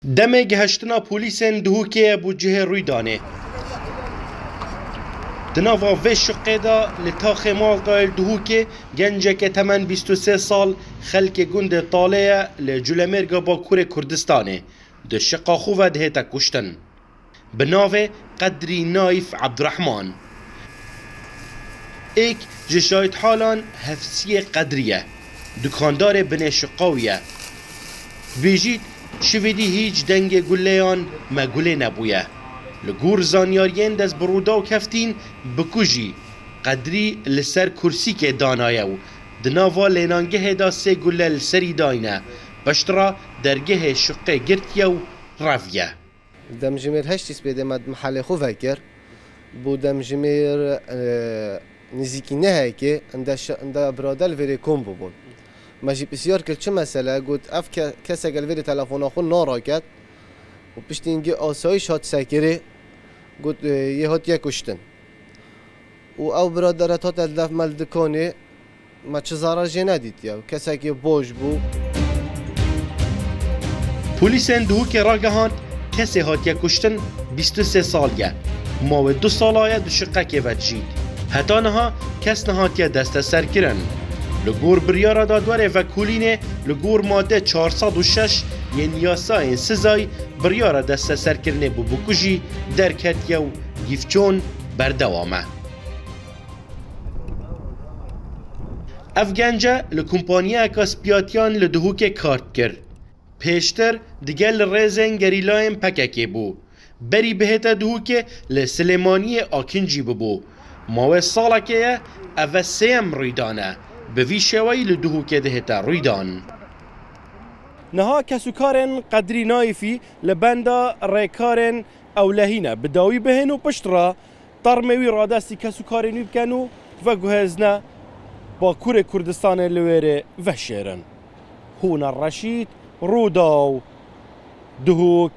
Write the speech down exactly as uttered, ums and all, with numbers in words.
Demê gihiştina polîsên Duhokê ye bo cihê rûydanê. Di nava vê şiqê de li taxê Maltayê li Duhokê genceke temen bîst û sê sal xelkê gundê Talê ye li Culemêrga Bakurê Kurdistanê di şiqa xwe ve dihête kuştin. Bi navê Qedrî Naîf Ebdurehman. Êk ji şahidhalan Hefsiyê Qedrî ye. Dukandarê binê şiqa wî ye. Dibêjît, şivîdî hîç dengê guleyan me gulê nebûye. Li gor zanyariyên dest bi rûdaw keftîn, bikujî Qedrî li ser kursîkê danaye û di nava lênangehê de sê gule li serî dayne. Piştre dergehê şiqê girtiye û reviye. Demjimêr heştî spêdê me di mehelê xwe vekir. Bo demjimêr, e, nizîkî nehekê, inde şi-, inde birade li vêrê kom bûbûn. Me jî pisyar kir, çi mesele? Got, ev ke-, kesek li vêrê telefona xwe naraket û piştî hingê asayîş hat sekirê, got, e, yê hatiye kuştin. Û ew biradere tate li dev me li dikanê, me çi zarar jê nedîtiye. Kesekî boş bû. Polîsên Duhokê ragihand, kesê hatiye kuştin bîst û sê sal ye. Mawê du sala ye di şiqekê ve dijît. Heta niha kes nehatiye desteserkirin. Li gor biryara dadwerê vekolînê, li gor made çar sed û şeş yên yasayên sizay, biryara desteserkirinê bo bikujî derketiye û gîvçon berdewam e. Ev gence li kompaniyayeka spiyatiyan li Duhokê kar dikir. Pêştir digel rêzên gerîlayên P K K bû. Berî bihête Duhokê li Silêmaniyê akincî bûbû. Mawê salekê ye, ev e sêyem rûydan e. Bi vî şêweyî li Duhokê dihête rûydan. Niha kesûkarên Qedrî Naîfî li benda rêkarên ewlehî ne. Bi dawî bihên û piştre termê wî radestî kesûkarên wî bikin û veguhêzne Bakurê Kurdistanê li wêrê veşêrin. Hûna Reşîd, Rûdaw, Duhok.